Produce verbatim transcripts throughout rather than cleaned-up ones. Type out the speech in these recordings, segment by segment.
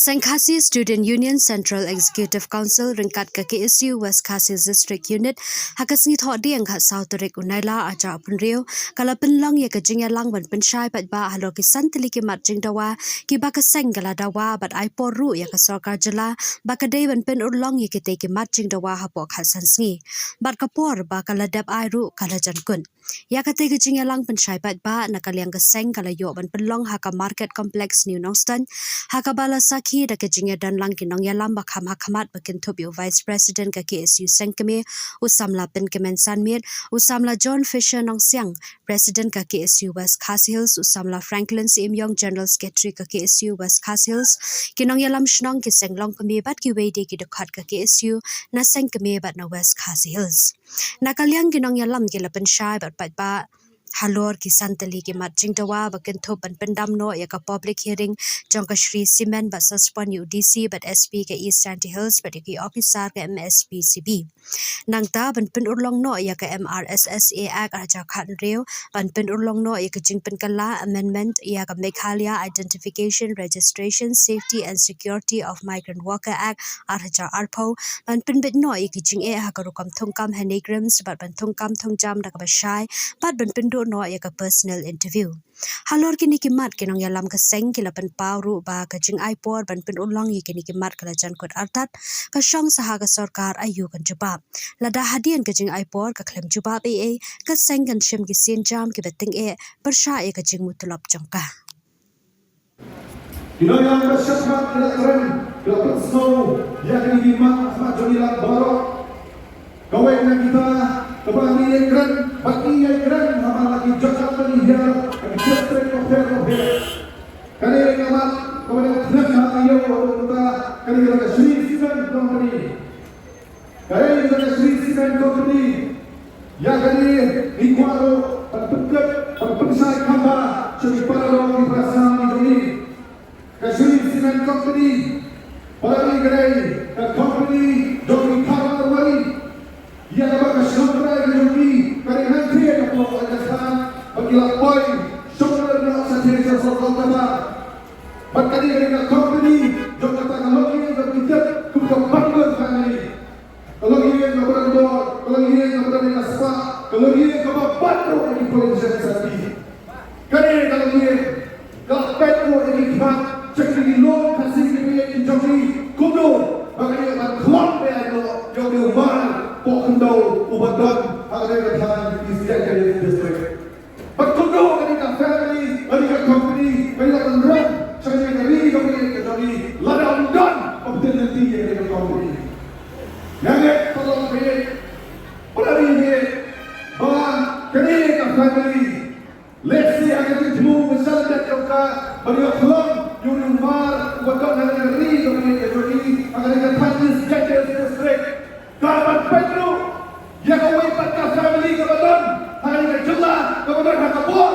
Seng Khasi Student Union Central Executive Council ryngkat ka K S U West Khasi District Unit ha ka sngi Thohdieng khatsaw tarik u Nailar arhajar arphew hynriew ka la pynlong ïa ka jingïalang ban pynshai paidbah halor ki san tylli ki mat jingdawa kiba ka seng ka la dawa bad ai por ruh ïa ka sorkar jylla ba ka dei ban pynurlong ïa kitei ki mat jingdawa hapoh khatsan sngi bad ka por ba ka la dep ai ruh ka la jan kut. Ïa katei ka jingïalang pynshai paidbah na ka liang ka seng ka la ïoh ban pynlong ha ka Market Complex New Nongstoiñ, ha kaba la sakhi da ka jingïadon lang ki nongïalam ba kham ha khmat ba kynthup ïa u Vice President ka K S U seng kmie, u samla Pynkmen Sanmiet, u samla John Fisher Nongsiang, President ka K S U West Khasi Hills, u samla Franklin Syiemïong, General Secretary ka K S U West Khasi Hills, ki nongïalam shnong, ki seng longkmie bad kiwei de ki dkhot ka K S U na seng kmie bad na West Khasi Hills. Na ka liang ki nongïalam ki la pynshai bad paidbah halor ki san tylli ki mat jingdawa ba kynthup ban pyndam noh ïa ka public hearing jong ka Shree Cement bad suspend ïa u D C bad S P ka East Jaintia Hills bad ïa ki officer ka M S P C B. Nangta ban pynurlong noh ïa ka M R S S A Act arhajar khathynriew, ban pynurlong noh ïa ka jingpynkylla, amendment, ïa ka Meghalaya Identification, Registration, Safety and Security of Migrant Worker Act arhajar arphew, ban pynbeit noh ïa ki jingeh ha ka rukom thungkam ha NEIGRIHMS bad ban thungkam thungjam da kaba shai bad ban pynduh noh ïa ka personal interview. Halor kine ki mat ki nongïalam ka seng ki la pynpaw ruh ba ka jingai por ban pynurlong ïa kine ki mat ka la jan kut artat, ka shong sa ha ka sorkar aïu kan jubab. Lada hadien ka jingai por ka khlem jubab ei ei, ka seng kan shim ki sienjam kiba tyngeh pyrshah ïa ka jingmutulop jong ka. Ki nongïalam ba shakhmat ki la kren, ki la pynsngew ïa kine ki mat ha khmat jong ngi lang baroh. Kawei na kita kaba ngi ïakren bad ngi ïakren ha man la ki jaka ba ngi hiar ha ki district bapher bapher. Kane ka mat kaba ngi ïakren ha ka ïew kaba mynta kane ka Shree Cement Company. Ka dei ka Shree Cement Company. Ïa kane ngi kwah ruh ban pynkut ban pynshai kham bha sha ki para doh ki para snam ki jong ngi. Ka Shree Cement Company, para ngi ka dei ka company jong ki para marwei. Ïa kaba ka shnong trai ka jong ngi ka dei nangta ka pok ka jaka ba ki la poi shong noh sha Kolkata. Bad ka dei ka company jong kata ka longïing kaba ki tip kum ka Bangalore family. Ka longïing kaba don bor, ka longïing kaba don ïa ka spah, ka longïing kaba bad ruh ïa ki politician sati. Ka dei ka longïing ka peit ruh ïa ki khmat sha ki loan Khasi ki peit ki jong ki kumno ba ka dei ban khlong ïa u mar poh khyndew uba don ha ka dei ka thaiñ East Jaintia Hills District. Bad kumno kane ka family, kane ka company, kane ka pynrem sha kane ka ri kaba ïeit ka jong ngi, lada ym don ba pynlynti ïa kane ka company. Nga ngeit, para lok ba ïeit, para ri ba ïeit, ba kane ka family lehse ha ka jingthmu ba sha lyndet jong ka ban ïoh khlong ïa u mar uba don ha kane ka ri kaba ïeit ka jong ngi, ha kane ka thaiñ East Jaintia Hills District. Ka ban peit ruh ïa kawei pat ka family kaba don ha kane ka jylla kaba don ha ka bor.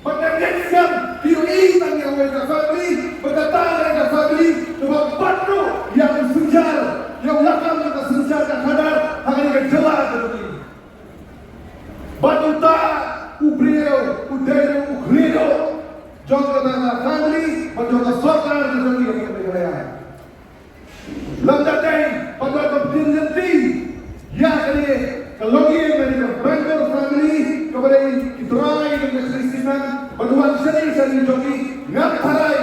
Bad nga ngeit skhem phi ïohi tang ïa kawei ka family, bad kata ka family kaba bat ruh ïa u synshar, ïa u lakam jong ka synshar ka khadar ha kane ka jylla ka jong ngi. Bad uta u briew u dei ruh u khlieh jong kata ka family bad jong ka sorkar ka jong ngi ka Meghalaya. Lada dei ba don ba pynlynti ïa kane ka longïing kane ka Bangalore family kaba dei ki trai jong ka Shree Cement ba wan shane shane jong ngi, ngam tharai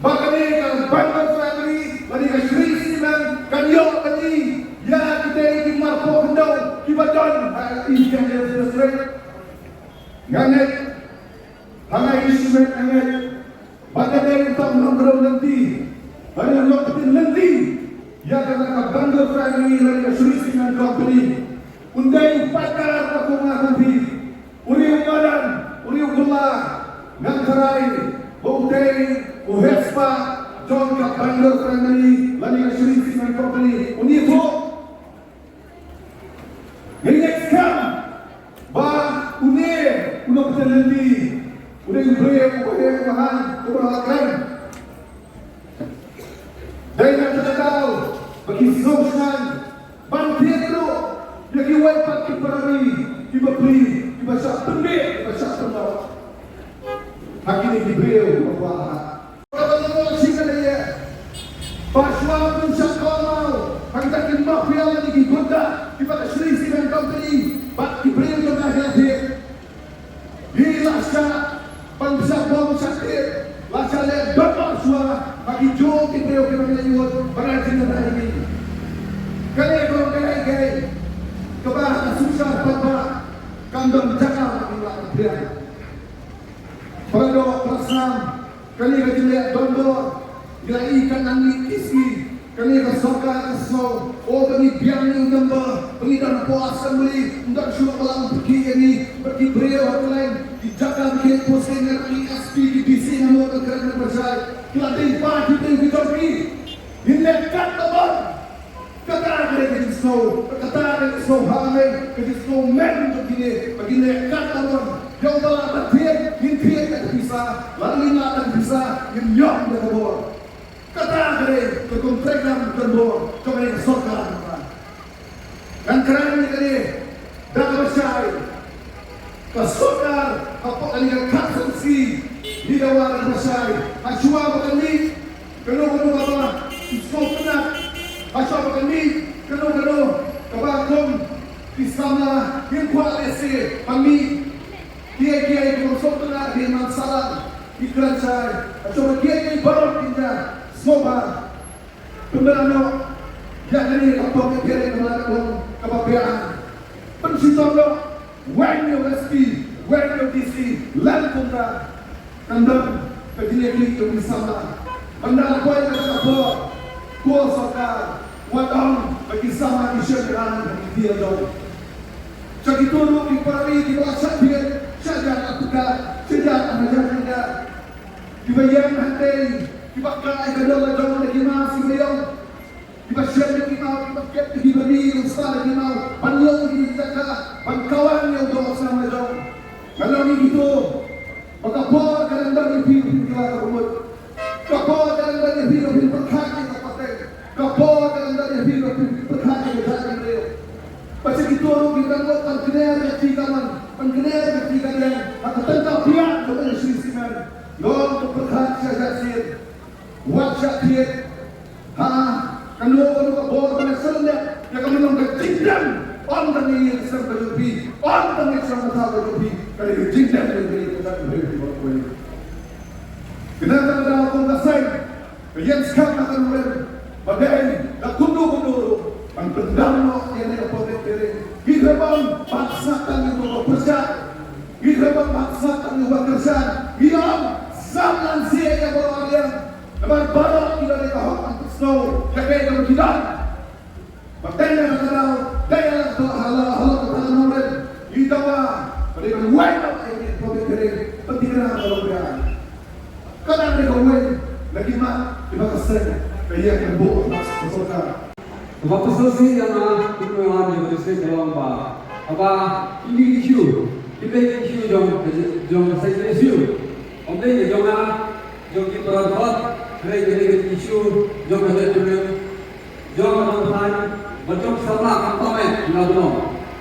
ba kane ka Bangalore family kane ka Shree Cement kan ïoh kane ïa kitei ki mar poh khyndew kiba don ha East Jaintia Hills District. Nga ngeit, ha nga i shimet nga ngeit ba ka dei uta u nongkdew lynti, ba u nongpynlynti ïa kata ka Bangalore family lane ka Shree Cement Company. Un dei u paidbah ba kum nga kum phi, u riew madan, u riew bylla. Ngan tharai ba u dei u hehspah jong ka Bangalore family lane ka Shree Cement Company. Un ïathuh. Ngi ngeit skhem ba une u nongpynlynti u dei u briew uba heh uba haiñ uba la kren. Dei na kata ka daw ba ki sngewsih ban thied ruh ïa kiwei pat ki para ri kiba pli kiba shah pynbeit kiba shah pynlong ha kine ki briew kiba kwah. Sha bom sha kit la sha leh dot shuwa ba ki ju ki briew ki ba ngi ïoh ba ngi jin na hi. Kane ko kane ke kaba ka susar pat ba kam don jaka ba ngi la ka priang. Para doh para sam, kane ka jingleh don dor ngi la i ka nang ni kisi. Kane ka sorkar ka sngew o ba ngi biang ïa u number ba ngi don hapoh assembly, ym don shuh ba la ym pyrkhat ïa ngi. Bad ki briew ha Khleng ki jaka ba ki posting ïa ki S P ki D C na mut ka kren na pyrshai. Ki la dei ba ki dei ki jong ki. Ngin leh kat ba bor. Kata ka dei ka jingsngew, kata ka dei ka sngew ha ngi, ka jingsngew mem jong kine ba ngin leh kat ba bor. Ïa u ba la ban thied ngin thied ïa ka pisa, lada ngin leh ïa ka pisa ngin ïoh ïa ka bor. Kata ka dei ka kum treikam ka bor jong kane ka sorkar. Ngan kren ïa kane da kaba shai. Ka sorkar hapoh kane ka constituency ngi dawa da kaba shai. Hashwa ba kan mih kano kano kaba ki sngewtynnat, hashwa ba kan mih kano kano kaba kum ki samla ngin kwah lehse ban mih. Kiei kiei kaba sngewtynnat ki man sala ki kren shai. Hashwa ba kiei kiei baroh kin da sngewbha. Pynbna noh ïa kane ka public hearing kaba la long kaba biang. Pynshitom noh, weng ïa u S P, weng ïa u D C, lem kumta. Kan don ka jingïakhih ïa u ki samla. Ban da poi ka por, ko sorkar, wat ong ba ki samla ki shem ïa ka, ki tiar dong. Sha kito ruh ki para ri kiba la shah thied, shah jan apika, shah jan apika. Kiba ïeng hangtei, kiba kai ka doh la jong da ki mask kiba ïong. Kiba shem da ki maw, kiba kep da ki bari, kiba sah da ki maw, ban ïong ki jaka, ban kawang ïa u doh u sam la jong. Nga ong ïa kito ba ka por ka dang don ïa phi, phi kylla ka mut. Ka por ka dang don ïa phi, phi pyrkhat ïa ka pateng. Ka por ka dang don ïa phi, phi pyrkhat ïa ka jaitbynriew. Ba sha kito ruh ki dang mut ban kner ïa ki ka mon, ban kner ïa ki ka liang, ha ka tang ka piat ka ban shisha man. Long to pyrkhat sha jaitbynriew. Wat shah thied. Ha kano kano ka bor ba ngi sngewlem ïa ka mynnong ka jingdem. Ym tang ïa ka sem ka jong phi, ym tang ïa ka sem ka jong phi, ka dei ka jingdem ïa ka jingdem ïa ka jingdem. Kane ka dei ka seng ka ïeng skhem na ka nongrim ba dei da kumno kumno ruh ban pyndam noh ïa kane ka public hearing. Ngi kyrpad ba sngap tang ïa ka pyrshah. Ngi kyrpad ba sngap tang ïa ka kyrshan. Ngi ong sngap lang seh ïa ka bor ïa. Namar baroh ki la dei ka hok ban pynsngew ïa kaei kaba ki don. Ba dei na ka daw dei ïa la ka hala hala ka tang nongrim. Ngi dawa ba dei ban weng ïa ka public hearing. Ba dei na ka daw ïa ka dang dei ka weng na ki mat kiba ka seng ka ïa ka buh ka sorkar. Kaba pynshai ïa nga, kumno ïa nga ïa ka district ka long ba, kaba kine ki issue, kine ki issue jong, jong ka seng issue. Ym dei ka jong nga, jong ki para dkhot, hynrei kine ki issue jong ka jaitbynriew, jong ka nongthaw, bad jong ki samla khamtam eh na Bnong.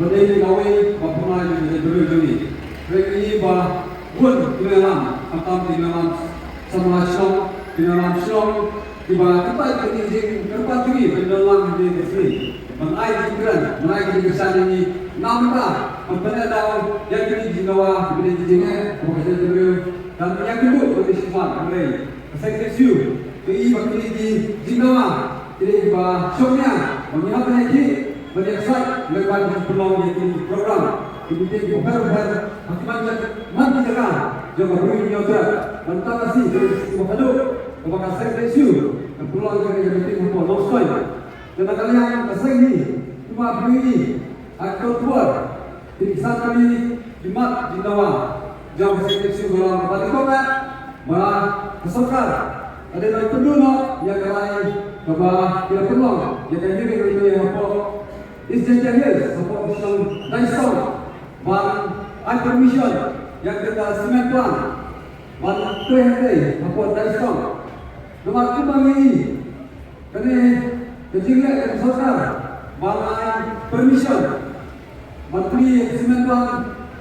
Ba dei kawei ba pynlait jong ka jaitbynriew jong ngi. Hynrei ngi ba bun ki nongïalam, khamtam ki nongïalam samla shnong, ki nongïalam shnong, kiba kyntait ïa ka jingkyrpad jong ngi ban don lang ha kane ka sngi. Ban ai jingkren, ban ai jingkyrshan ïa ngi. Namar ban pyndaw ïa kine ki jingdawa, kine ki jingeh, kaba ka jaitbynriew dang ïakynduh ïa ka shiphang, hynrei ka seng K S U ka i ba kine ki jingdawa, kine kiba shongnia ba ngi hap ban ïakhih, ban ïaksaid lyngba ki jingpynlong ïa kine ki program, ki meeting kiba bher bher ha ki man ki jaka jong ka Ri Hynñiewtrep. Bad mynta ka sngi ka dei ka sngi kaba khatduh kaba ka seng K S U ka pynlong ïa kane ka meeting hapoh Nongstoiñ. Te na ka liang ka seng hi, kumba phi ïohi ha ka por ki san tylli ki mat jingdawa jong ka seng K S U ka long kaba nyngkong eh ba ka sorkar ka dei ban pynduh noh ïa ka lai kaba ki la pynlong ïa ka hearing kaba ïa hapoh East Jaintia Hills hapoh ka shnong Daisong ban ai permission ïa ka cement plant ban trei hangtei hapoh Daisong. Namar kumba ngi ïohi kane ka jingleh ka sorkar ban ai permission ban trei ïa ka cement plant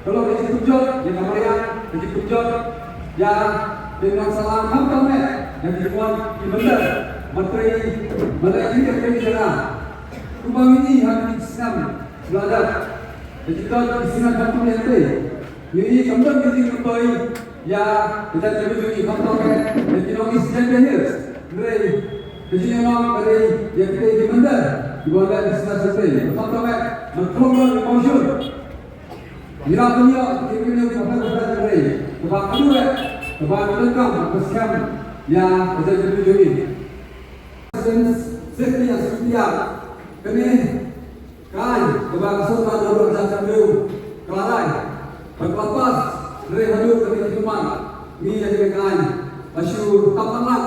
ka long ka jingpynjot ïa ka mariang, ka jingpynjot ïa ka imlang sahlang, khamtam eh ïa ka jingwan ki mynder ban trei, ban leh ki jingtrei jong nga. Kumba ngi ïohi ha kine ki snem ba la dep, ka jingtrei ki snem ba la dep, ngi ïohi kam don ka jingmyntoi Ïa ka jaitbynriew jong ngi, khamtam eh ïa ki nong East Jaintia Hills. Hynrei ka jingïalang ka dei ïa kitei ki mynder kiba wan leh business hangtei. Khamtam eh ban khlong noh ïa ki mawshun. Ngi la pynïoh ïa ki briew kiba pynïoh ka jaitbynriew, kaba kyrduh eh, kaba kyrduh kam, kaba skhem ïa ka jaitbynriew jong ngi. Residents Safety and Security Act. Kane ka aiñ kaba ka sorkar naduh ar hajar hynriew ka la rai bad ka la pass, hynrei haduh kane ka khmat ngi ïa kane ka aiñ la shu tap tang lak,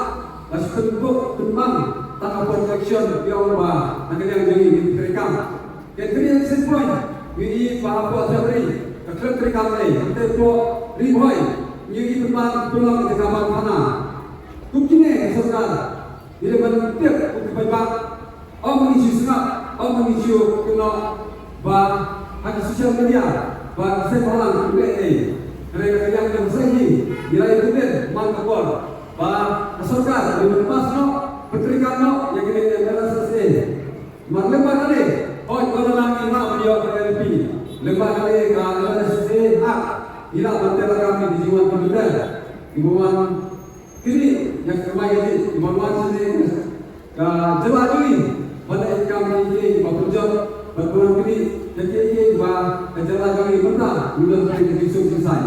la shu pynbuk pynbang tang ka protection, ki ong ba na ka liang jong ngi ngin treikam. Ka kane ka six point ngi ïohi ba hapoh Jaintia ka khlem treikam ei, hangtei hapoh Ri Bhoi ngi ïohi pynbang pynlong ïa ka bam thana. Kum kine ka sorkar ngi dei ban tip kum ki paidbah. Ym ngi shu sngap, ym ngi shu kynnoh ba ha ki social media ba ki seng bhalang ki leh ei. Hynrei na ka liang jong ka seng hi ngi la ïathuh man ka por ba ka sorkar ka dei ban pass noh, ban treikam noh ïa kine ki M L S S A. Namar lem bad kane, hooid, ka la nang ïa ban ïoh ka L P. Lem bad kane ka M L S S A Act, ngi lah ban tip lakam ïa ki jingwan ki mynder kiba wan kine ïa ka kamai ka jing, kiba wan shane ka jylla jong ngi ban leh kam ïa kiei kiei kiba pynjot bad ban wan kine ïa kiei kiei kiba ka jylla jong ngi mynta ngi don ha ka jingsuk jingsaiñ.